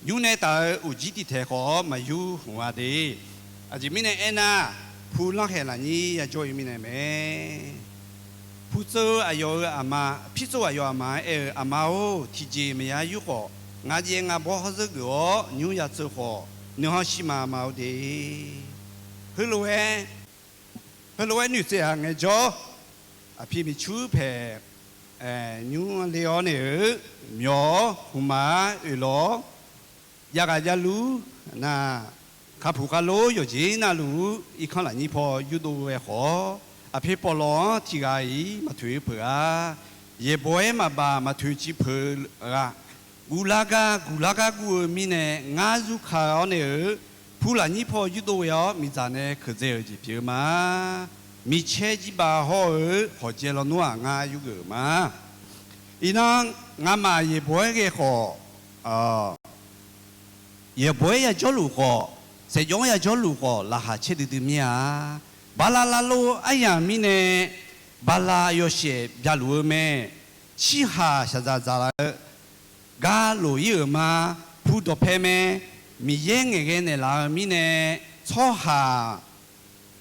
nymr nae taf-eu uqjir tiq taeq khawf-awr maqyur hmq-a de. Aqjeq mirnae aernar, pu lanrkhaeq lafnyir yajawr-ir mirnae mae. Pu tsov-eu aqyawf-euq aqma, pir tsov aqyawf aqma-anr aer-eu, Aqma-or, tiqjeq maqya yur khawf, ngaq jaev ngaq bawr hawr zeur geuf-awr nymr ya tsov khawf, nuihanr shir ma ma-eu de. Heulof-aer, heulof-aer noeqtsaev-aq ngaejawr, aqpir miqcur paeq, nymr le-awr naeq-eu, myawq-awr hmqmaq-ar oeqlawq-awr, jav ghaq javlur nar, kaqpuq kharlor yawqjeq navluf-ur irkanr lafnyir paw yurdov ghae khawf-awr, aqpoeq pawqlawq-anr tiq ghaq-iq maqtoeq-eu peuq-a. Yaeqbawq-aer maqbaf maqtoeq civ peuq-eu ghaq, guvlar gar guvlar gar guv-eu mirnae ngar zurka-awr nae-euq, pulaqnyir paw yurdov ghae-awr miqdzaq nae keuqdzae-euq jeq pyeuf-eu ma. Micaer jirbaf hawr-eu hawqjae lawnmr-aq ngar yurgeuf-euq ma. Iqnan, ngamaf yaeqbawq-aer ghae khawf, yaeqbawq-aer yajawrluf khawf, saeqjawv-anr yajawrluf khawf, laqkhaq caer duidui mir-a. Bala lavlov aryamq mirnae, bala yawshaef byaluf-eu mae. Cirhaq shaqzaq dzaqlaf-eu gar loq-ir-euq ma. Pu dawqpae mae. Miqyaer ngaeqghae naeqlaf-eu mirnae, tsawrhaq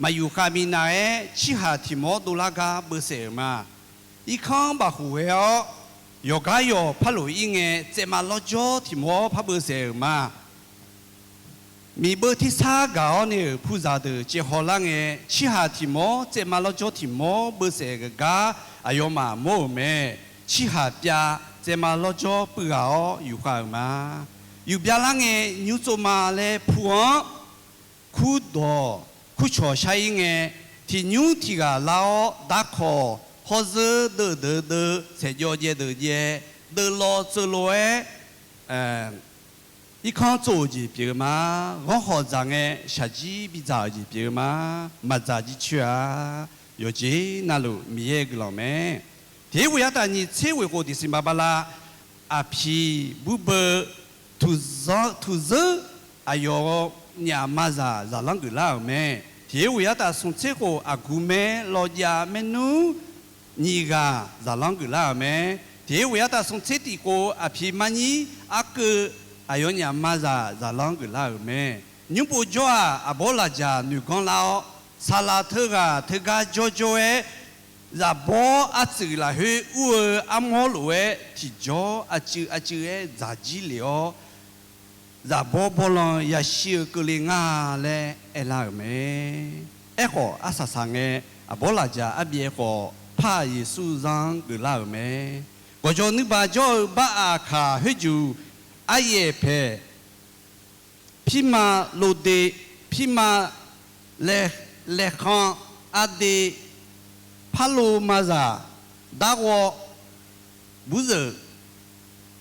maqyuf khav minav-aer, cirhaq tiq mawr dovlar gar beusaef-euq ma. Irkanr bafkhof ghae-awr, yawqgar yawq par loq-ir ngae, tsaevma lawrjawr tiq mawr par beusaef-euq ma. Miqbeuv tersar gaq-awr nae-euq puzaq deuq caevhaw lar ngae, cirhaq tiq mawr tsaevma lawrjawr tiq mawr beusaef-euq gar aqyawfmaf mawr-euq mae. Cirhaq pyav tsaevma lawrjawr puiv ghaq-awr yufkhav-euq ma. Yufbya lar ngae, nymr tsovma laer pu-anr kurdawq kurcawq shar-ir ngae, tiq nymr tiq ghaq lar-awr darkawq, hawrzeur deuv deuv deuv, saeqjawv jaev deuv jaev, deuv lawv tseuv lof-aer, irkanr tsov-euq jeq pyeuf-eu ma. Ghanrkhawq dzaq ngae, shaqjir bidzaq-euq jeq pyeuf-eu ma. Maqdzaq jircoer-a. Yawqjeq navluf Miqyaer guiqlanq mae. Tiq-ir ghoeq artaf nyiq tser ghoeq khof December bala, aqpiq burbeu tuqzeur aqyawf nyaf mazaq zaqlanr geuflar-euq mae. Tiq-ir ghoeq artaf smq tser khof aqguq maer lawjav maernmr nyiq ghaq zaqlanr geuflar-euq mae. Tiq-ir ghoeq artaf smq tser tiq khof aqpiq marnyir arkeuv aqyawf nyaf mazaq zaqlanr geuflar-euq mae. Nymr pov jawr-aq, aqbawr lafjaq noeq ganr lar-awr, saqlaq teughaq teugar jawrjawr-aer, zaqbawr artsuif lafkhoer ur-eu armawr lof-aer tiqjawr aqcuiv aqcuiv-aer dzaq jir lef-awr, zaqbawr bawrlan yashir-eu keuvle nga laer aerlar-euq mae. Aerkhawf, arsaq saq ngae, aqbawr lafjaq arbyaev khawf, Par-aq Yeqsur zanr geuflar-euq mae. Gawqjawq nuiba jawr-eu bar aqkaq khoerjuq aryaef paeq, pirma lov de, pirma laekhan, aqde, parlo mazaq, darghawv, burzeuq,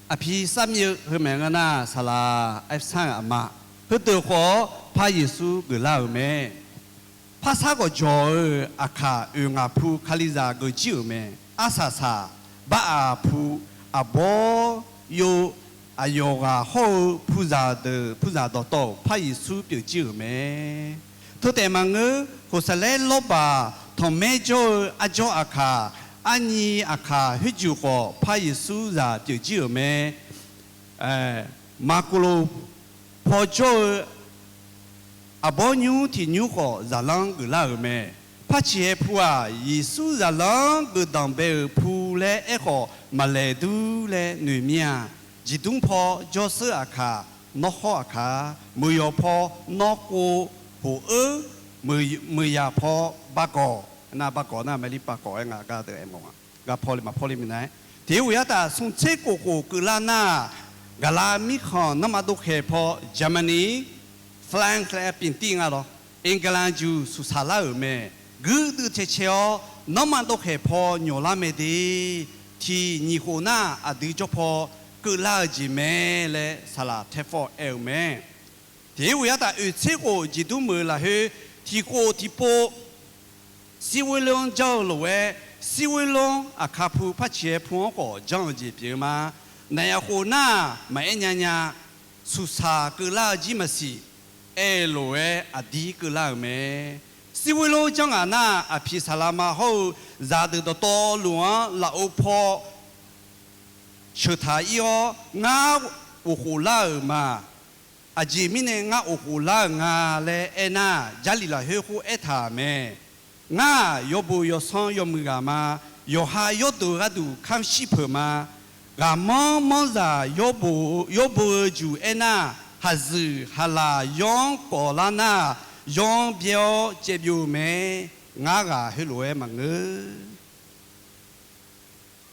aqpiq sarmyeuv heu maeq nga nar, saqlaq arsar-euq aqma, heudeuq khawf-awr Par Yeqsur geuflar-euq mae. Parsar gawqjawq-euq aqkaq oeq ngaq pu Kalizaq geuf jir-euq mae. Arsaq saq, bar aq pu, aqbawr yov, aqyawf ghaq hawr-eu puzaq deuq puzaq dawqtawv-euq Par Yeqsur pyeuf jir-euq mae. Teu taef maqngeur, khoqsaeq laer lawrbaq tanqmaer jawr-eu arjawr aqkaq, arnyi aqkaq khoerjuq khawf Par Yeqsur zaq pyeuf jir-euq mae. Maqkoloq paw jawr-eu aqbawr nymr tiq nymr khawf zaqlanr geuflar-euq mae. Par ciqhae pu-aq, Yeqsur zaqlanr geufdanq bae-euq pu laer aerkhawf maqlaeq dur laer noeq mir-a. Jeqdmr paw jawrsheur aqkaq, nawr hawr aqkaq, meuq yawq paw nawr khov, hoq-eu, meuq yaq paw baqgawq, nar baqgawq nar maqli baqgawq-aer nga gar deuq aer mawf-a. Gar paw le maq paw le minav-aer, tiq-ir ghoeq artaf smq tser khof khof keuvlar nar, gaqlaq mirkhanq nanrma dovkhaeq paw Germany, France laer pyeqtir nga lawr, England juq suqsaq lar-euq mae. Guirdeuv cae cae-awr nanrma dovkhaeq paw nyawq lar mae de. Tiq nyiq khof nar aqdui jawr paw keuvlar-eu jeq mae laer saqlaq taefawr aer-eu mae. Tiq-ir ghoeq artaf oeq tser khof jeqdmr meuq-eu lafkhoer tiq khof tiqpov Sirghoerlor-anr janr-eu lof-aer, Sirghoerlor aqkaq pu par ciqhae pu-anr khawf janr-eu jeq pyeuf-eu ma. Naqyaq khof nar maqaer nya nya, suqsaq keuvlar-eu jir maqsiq, aer-eu lof-aer aqdir keuvlar-euq mae. Sirghoerlor janr ngaq nar, aqpiq saqlaqma hawr-eu zaqdeuq dawqtawvluf-anr lafov paw sheuq taq-ir-awr, ngar ghofkhof lar-euq ma. Aqjeq mirnae ngar ghofkhof lar-euq nga laer aernar, Jarlif lafkhoer khoer aertaq-euq mae. Ngar-aq, yawbof yawsanr yawmuiq ghaq ma. Yawqha yawrdeuq gharduq kamr shir peuq ma. Ghaqmanr manrzaq yawbof-eu juq aernar, haqzuiq haqlaq yawr-anr kawf lar nar, yawr-anr byaer-awr caev byov-eu mae. Ngar ghaq heulof-aer maqngeur.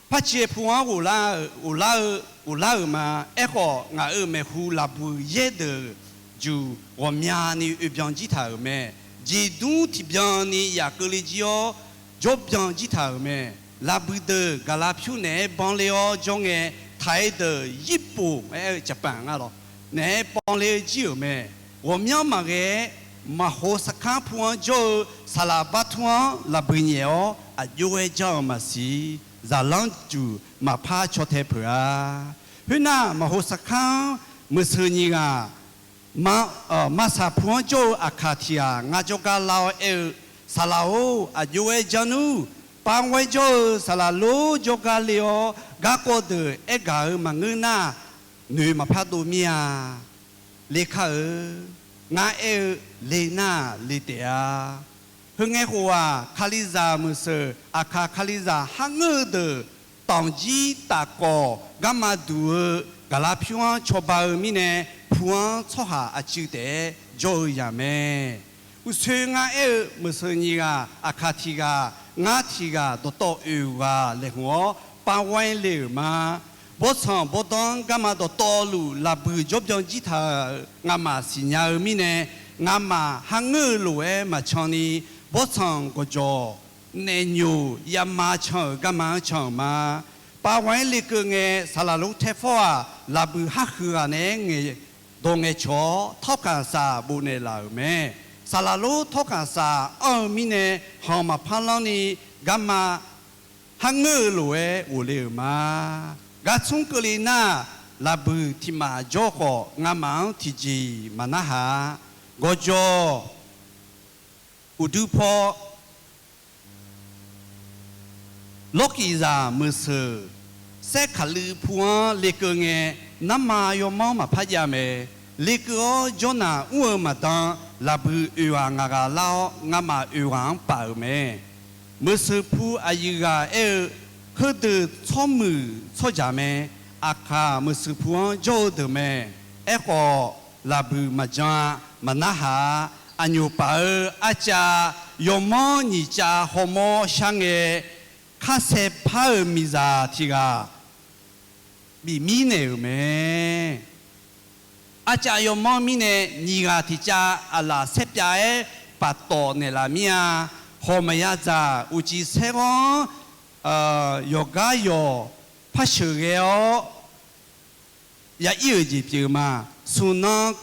Par ciqhae pu-anr ghoflar-eu, ghoflar-eu, ghoflar-euq ma. Aerkhawf, ngaq-euq maeqhu laqbuq yaerdeuq juq ghawqmyani oe byan jir taq-euq mae. Jeqdmr tiqbyan ni yaf keuvle jir-awr, jawr byan jir taq-euq mae. Laqbuiq deuq gaqlaq pyur naeq-aer banler-awr jawr ngae, taq-aer deuq Yirpoq aer-eu Japan nga lawq, naeq-aer banler-eu jir-euq mae. Ghawqmyanr maqghae-aer, Maqho sarkanr pu-anr jawr-eu saqlaq bartur-anr laqbuiq nyaef-awr aqjox-aer janr-eu maqsiq. Zaqlanr juq maqpar caw tae peuq-a. Khoernar, Maqho sarkanr-anr meuqseuq nyiq ghaq, ma, maqsaq pu-anr jawr-eu aqkaq tiq ghaq ngar jawrgar lar-awr aer-eu, Saqlaq-or, aqjox-aer janr nmr. Pav-aer jawr-eu saqlaq lor jawrgar le-awr, garkawv deuq aergaq-euq maqngeur nar, noeq maqpar dov mir-a. Le kar-eu. Ngar aer-eu le nar le taef-a. Heu ngae khof-aq, Kalizaq meuqseuq aqkaq Kalizaq kharngeur-eu deuq, tanqjir tafkawv garma duq-eu gaqlaq pyur-anr cawba-eu mirnae, pu-anr tsawrhaq aqcuiv taef-aer jawr-eu yaq mae. Uqsoer ngar aer-eu meuqseuq nyiq ghaq aqkaq tiq ghaq, ngar tiq ghaq dawqtawv oeq ghaq laeqhmq-awr pav ghae le-euq ma. Bawrtsanq bawrdanr garma dawqtawvluf laqbuiq jawrbyan jir taq-euq ngamaf siqnya-eu mirnae, ngamaf kharngeur-eu lof-aer maqcan ni, bawrtsanq gawqjawq naef nyoq yama can-euq garma-anr can-euq ma. Pav ghae-aer lekeuv ngae, saqlaq lor taer fawr-aq, laqbuiq kharhuiq ghaq naeq-aer ngaeq dawq ngaeqcawq-awr, tawrkaq saq bofnaeq laf-euq mae. Saqlaq lor tawrkaq saq anr-eu mirnae, khanq maqpar lanr ni, garma kharngeur-eu lof-aer ghofle-euq ma. Gar tsmr keuvle nar, laqbuiq tiq maf jawr khawf, ngamaf-anr tiqjeq-iq maqnarhaq-a. Gawqjawq uqdui paw Lawrkiqzaq meuqseuq saerkaqluiv pu-anr lekeuv ngae, narma yawmanr maqpar jav mae. Lekeuv-awr jawrnaq mr-eu maqdan, laqbuiq oeq ghaq ngaq ghaq lar-awr, ngamaf oeq ghaq-anr paf-euq mae. Meuqseuq pu aqyuif ghaq aer-eu, heudeuq tsawrmuiq tsawrjaq mae. Aqkaq meuqseuq pu-anr jawr-eu deuq mae. Aerkhawf, laqbuiq maqjan-a, maqnarhaq-a. Aqnyoq paf-eu arcav yawmanr nyiq cav hawmawr shar ngae, kharsaer par-euq miqzaq tiq ghaq bif mirnaeq-euq mae. Arcav yawmanr mirnae nyiq ghaq tiq cav aqlaf saerpyav-aer paftawf naeqlaf mir-a. Hawq maqya dzaq uqcif saerghanr-anr yawqgar yawq par sheuqghae-awr ya ir-euq jeq pyeuf-eu ma. Smq nan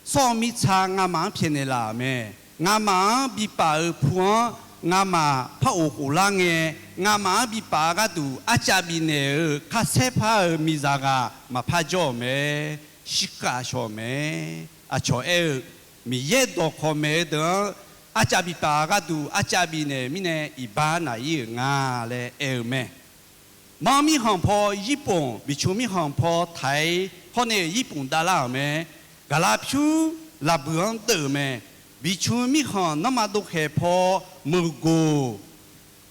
sawr-eu mirtsa ngamaf-anr pyaeqnaeq laf-euq mae. Ngamaf-anr bipaf-euq pu-anr ngamaf par of khof lar ngae, ngamaf-anr bipaf-eu gharduq arcav bifnaeq-euq kharsaer par-euq miqzaq ghaq maqpar jawr-euq mae. Shirkav shawq-euq mae. Aqcawq aer-eu, Miqyaer dawqkawq maeq-eu deuq-anr arcav bipaf gharduq arcav bifnaeq mirnae iqbax naq ir-euq nga laer aer-eu mae. Manr mirkhanq paw Yirpoq, Biqcmq mirkhanq paw Taiq, hawr nae-euq Yirpoq davlar-euq mae. Gaqlaq pyur laqbuiq-anr deuv-euq mae. Biqcmq mirkhanq nanrma dovkhaeq paw Meuqgoq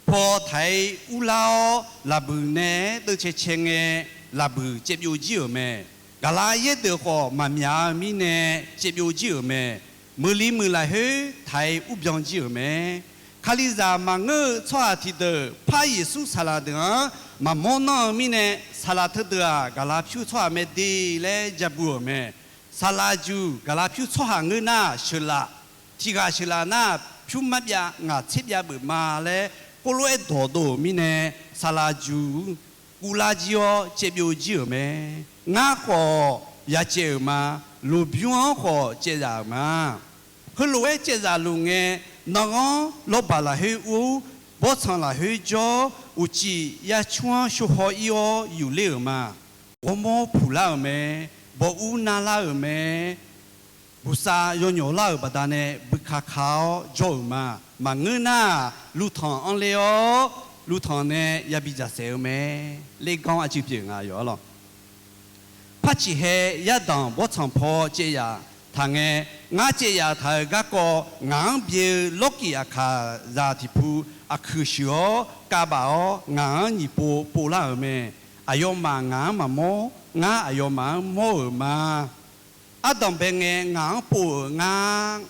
paw Taiq urlar-awr, laqbuiq nae-aer deuvcae cae ngae, laqbuiq caevbyov jir-euq mae. Gaqlaq yaerdeuq khawf maqmyaq-eu mirnae caevbyov jir-euq mae. Meuqli muiq lafkhoer Taiq urbyan jir-euq mae. Kalizaq maqngeur-eu tsawrhaq tiqdeuq par Yeqsur saqlaq deuq-anr maqmawr nanr-eu mirnae, saqlaq teudeuq-aq gaqlaq pyur tsawrhaq mae de laer ja bu-euq mae. Saqlaq juq gaqlaq pyur tsawrhaq ngeur nar sheuqlaf, tiq ghaq sheuqlaf nar pyur marbyav ngaq tserbyav beuf ma laer khoerlof-aer dawqdov-euq mirnae, saqlaq juq guvlar jir-awr caevbyov jir-euq mae. Ngar khawf ya caev-euq ma. Loqbymr-anr khawf caevzaf-euq ma. Heulof-aer caevzaf luf ngae, nanghanr lawrbaq lafkhoer ur, bawrtsanq lafkhoer jawr, uqcif yarcmr-anr shawhaw ir-awr yufler-euq ma. Ghawrmawr puqlar-euq mae. Bawq ur narlar-euq mae. Buqsav yawnyawq lar-euq baqdanae buikaka-awr jawr-euq ma. Maqngeur nar, luvtanq anrler-awr, luvtanq nae yabi dzaqsaef-eu mae. Lerganr aqcuiv pyeuf nga yawf-ar lawq. Par ciqhae yardanq bawrtsanq paw caev yaf taq ngae, ngar caev yaf taq-euq garkawv ngaq-anr byae-eu Lawrkiq aqkaqzaq tiq pu aqkuiq shuif-awr kavbaf-awr ngaq-anr nyiq pov povlar-euq mae. Aqyawfmaf ngaq-anr maqmawr, ngar aqyawfmaf-anr mawr-euq ma. Ardanqbae ngae ngaq-anr pov-euq nga,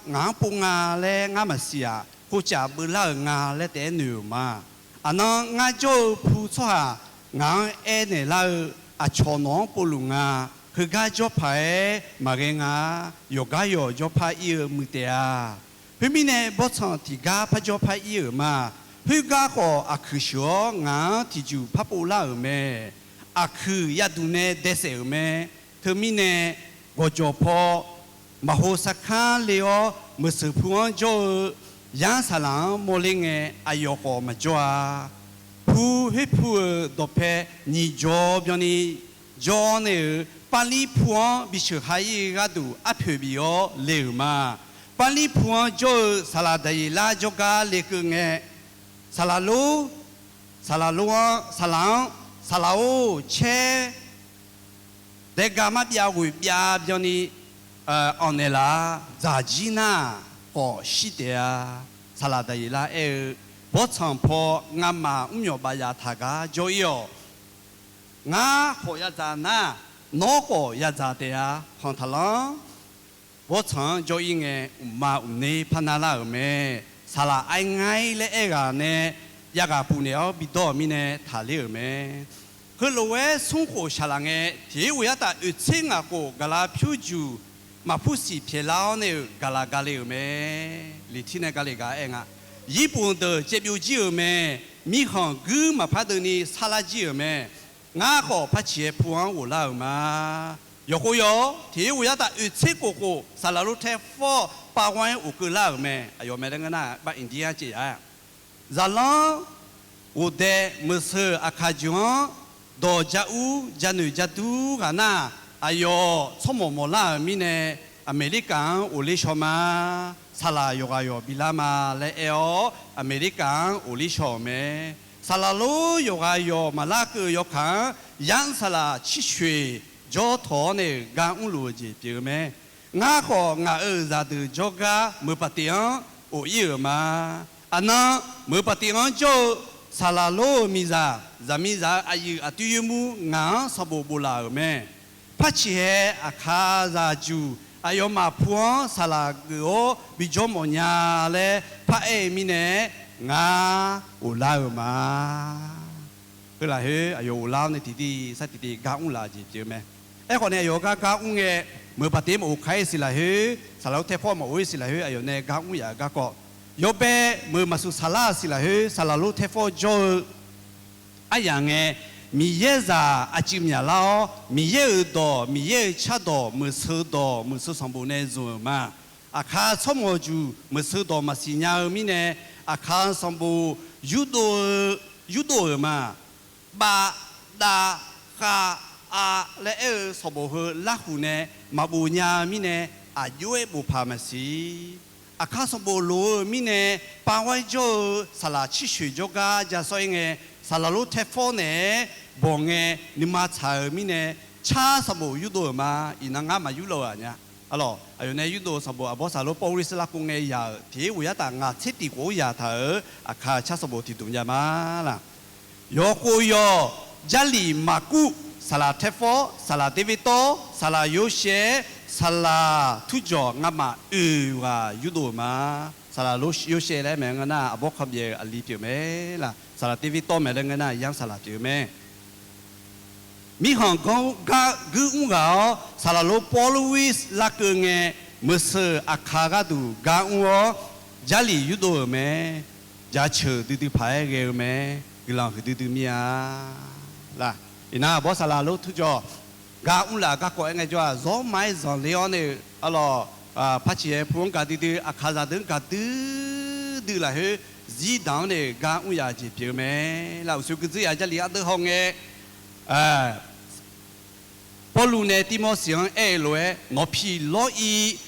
ngaq-anr pov nga laer ngar maqsiq-aq, khovcaf beuvlar-euq nga laer taef-aer noeq-euq ma. Aqnan ngar jawr-eu pu tsawrhaq ngaq-anr aernaeq lar-eu, aqcawq nawq-anr povluf nga, heugar jawr paq-aer maqghae nga, yawqgar yawq jawr par ir-eu muiq taef-a. Khoermirnae, bawrtsanq tiqgar par jawr par ir-euq ma. Khoergar khawf aqkuiq sheuq-awr ngaq-anr tiqjuq parpov lar-euq mae. Aqkuiq yadmq nae daesaef-euq mae. Teumirnae gawqjawq paw maqhov sarkar le-awr meuqseuq pu-anr jawr-eu Yanr saqlaq-anr mawrler ngae aqyawf khawf maqjawr-a. Pu khoer pu-euq dawqpae nyiq jawr byanni jawr nae-euq Parlir pu-anr bisheuq ha ir-eu gharduq arpoeq bif-awr le-euq ma. Parlir pu-anr jawr-eu saqlaq Daqyeqlar jawrgar lekeuv ngae, saqlaq lor, saqlaq lor-anr, saqlaq-anr, saqlaq-or, caer daega marbyav ghoeq byav byanni anq naeq laf-a. Dzaq jir nar khawf shir taef-a. Saqlaq Daqyeqlar aer-eu, Bawrtsanq paw ngamaf mrmyawf baf yaf taq gar jawr ir-awq. Ngar khawf yadzaq nar, nawr khawf yadzaq taef-a. Khanq taqlanr. Bawrtsanq-anr jawr ir ngae, mqma mqner parnar lar-euq mae. Saqlaq aer ngar ir laer aer ghaq nae, jav ghaq puf naeq-awr bidawr-euq mirnae taqler-euq mae. Heulof-aer smr khof shaqlaq ngae, tiq ghoeq yartaf oeq tser ngaq khof gaqla pyur juq maqpur siq pyaeqlar-awr nae-euq gaqlaq gale-euq mae. Liqtir nae gale gaq aer nga. Yirboq deuq caevbyov jir-euq mae. Mirkhanq guir maqpar deuvni sarlar jir-euq mae. Ngar khawf Parciq-aer pu-anr ghoflar-euq ma. Yawqkhov yawq-awr, tiq ghoeq yartaf oeq tser khof khof saqlaq lor tae fawr-awr, pavghanr-aer of keuv lar-euq mae. Aqyawf mae laer ngeur nar, bar India caev yaf-aer Zaqlanr ghofdae meuqseuq aqkaq jeq-anr dawq ja ur ja noeq ja dur ghaq nar, aqyawf tsawrmawq mawq lar-euq mirnae, Aqmeqlirkaf-anr ghofler shaw ma. Saqlaq yawqghaq yawq bilar ma laer aer-awr, Aqmeqlirkaf-anr ghofler shaw-euq mae. Saqlaq lor yawqghaq yawq maqlar keuv-eu yawkaq-anr, Yanr saqlaq circoeq jawr tawq-awr nae-euq gar mrluf-eu jeq pyeuf-eu mae. Ngar khawf ngaq-euq zaqdeuq jawrgar meuq paqteq-anr of ir-euq ma. Aqnan meuq paqteq-anr jawr-eu saqlaq lor-euq miqzaq, zaqmiqzaq-euq aqyuif aqdui yoermur ngaq-anr sanqbof bof laf-euq mae. Parciq hae aqkaqzaq juq aqyawfmaf pu-anr saqlaq geuf-awr bijawr mawf nya laer paraer-eu mirnae, ngar ghoflar-euq ma. Heu lafkhoer aqyawf ghoflar-awr nae tiqtiv sar tiqtiv gar mr laf-eu jeq pyeuf-eu mae. Aerkhawf nae aqyawf gar gar mr ngae, meuq paqteq maqof kaq-ir siq lafkhoer, saqlaq lor tae fawr maqof-ir siq lafkhoer, aqyawf nae gar mr yaf-eu garkawv, yawbae meuq maqsuq saqlar-eu siq lafkhoer, saqlaq lor tae fawr jawr-eu aryaq ngae, Miqyaer zaq aqcuif myaqlar-awr, Miqyaer-euq dawq, Miqyaer-euq cardawq, meuqseuq dawq, meuqseuq sanqbof nae zmq-euq ma. Aqkaq tsawrmawq juq meuqseuq dawq maqsiq nya-eu mirnae, aqkaq sanqbof yurdov-eu, yurdov-euq ma. Bav, dav, khav, av laer aer-eu sanqbof heu larhuq nae maqbof nya-eu mirnae, aqjox-aer bof paq maqsiq. Aqkaq sanqbof loq-eu mirnae, pavghanr jawr-eu saqlaq circoeq jawrgar ja sawr-ir ngae, saqlaq lor tae fawr naeq-aer bawq ngae, nuima tsaq-euq mirnae, car sanqbof yurdov-euq ma. Iqnan ngar maqyurlov-euq aqnya. Arlawq, aqyawf nae yurdov sanqbof aqbawr saqlaq lor pawr ghoer sar larkov ngae yaq-euq tiq ghoeq yartaf ngaq tser tiq khof-anr yaq taq-euq aqkaq car sanqbof tiqdmq nya ma laq. Yawqkhov yawq, Jarlif maqkuv saqlaq tae fawr, saqlaq Dervirtawr, saqlaq Yorsaev, saqlaq Turjawq ngamaf oeq ghaq yurdov-euq ma. Saqlaq Yorsaev laer maeq-eu ngeur nar, aqbawr kanbyaeq-eu aqli pyeuf mae laq. Saqlaq Dervirtawr maeq laer ngeur nar, Yanr saqlaq pyeuf-eu mae. Mirkhanq gar guir mr ghaq-awr, saqlaq lor pawr ghoer larkeuv ngae, meuqseuq aqkaq gharduq gar mr-awr, Jarlif yurdov-euq mae. Jaceuq duidui paq-aer ghae-eu mae. Guiqlanq huiqdui dui mir-a laq. Iqnan aqbawr saqlaq lor Turjawq gar mr laf garkawv-aer ngaejawr-aq, zawr ma-aer zanqler-awr nae-euq arlawq, Parciq hae pu-anr gaqdui dui, aqkaqzaq deuq-anr gaqdui dui lafkhoer, zir daq-anr nae-euq gar mr yaf-eu jeq pyeuf-eu mae laq. Uqshoe guidzeur yaf Jarlif ardeuv haw ngae, Pawrluv nae Tirmorseq-anr aer-eu lof-aer, nawq piq lawr ir,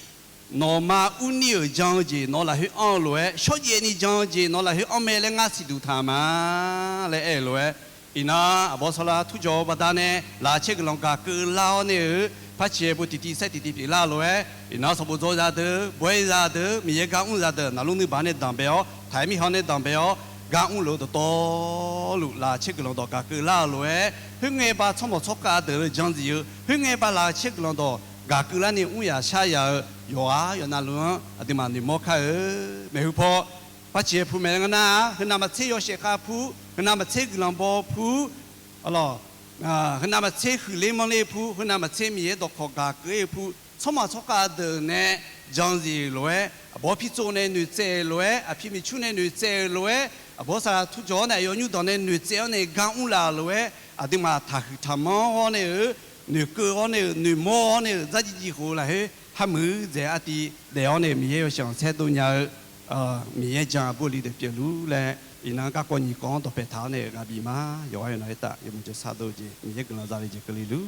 nawqma urnir-euq jan-eu jeq nawq lafkhoer anr-eu lof-aer, shawrjaev ni jan-eu jeq nawq lafkhoer anr mae laer ngar siqduq taq ma laer aer-eu lof-aer, iqnan aqbawr sawrlar Turjawq-eu baqdanae laqkhaq caer guiqlanq gaq keuv lar-awr nae-eu, Parciq hae pu tiqtiv saer tiqtiv pyeuflar-eu lof-aer, iqnan sanqbof dzaw zaqdeuq, bawr-aer zaqdeuq, Miqyaer gar mr zaqdeuq naqlur nuibaq nae danqbae-awr, taqaer mirkhanq nae danqbae-awr, gar mr luf-eu dawqtawvluf laqkhaq caer guiqlanq dawq gaq keuv lar-eu lof-aer, khoerngae ba tsawrmawq tsawrkhav deuq-eu jan zif-eu, khoerngae ba laqkhaq caer guiqlanq dawq gaq keuv larni mr yaf shar yaf-eu yawqghaq yawqnavluf-anr aqduimaf noeqmawr kar-eu maeqhu paw, Parciq hae pu maeq laer ngeur nar, heunav maqtser yawshaef khav pu, heunav maqtser guiqlanq baw pu, arlawq, heunav maqtser huiqler manrler pu, heunav maqtser Miqyaer dawqkawq gaq keuv-ir-eu pu, tsawrmawq tsawrkhav deuq nae jan zif-euq lof-aer, aqbawr pirtsov nae noeqtsaev-euq lof-aer, aqpiq miqcur nae noeqtsaev-euq lof-aer, Aqbawr saqlaq turjawq-awr nae aqyawf nymrdanq nae noeqtsaev-awr nae gar mrlaf-euq lof-aer, aqduimaf taqhuiq taqmanr-awr nae-euq, noeqkeuv-awr nae-euq, noeqmawr-awr nae-euq, dzardziv dziv khof lafkhoer kharmuiq-eu dzaeq artiv daef-awr nae-euq Miqyaer yawshaef khanqsaer dov nya-eu Miqyaer jan aqbur aqli deuq pyeufluf laer, iqnan garkawv nyiq kawv-anr dawqpae taq-awr nae-euq ghaq bif ma. Yawqghaq yawqnan aertaf yawmuiq jawrsar dov-eu jeq Miqyaer guiqlanq zale jeq keuvle luf.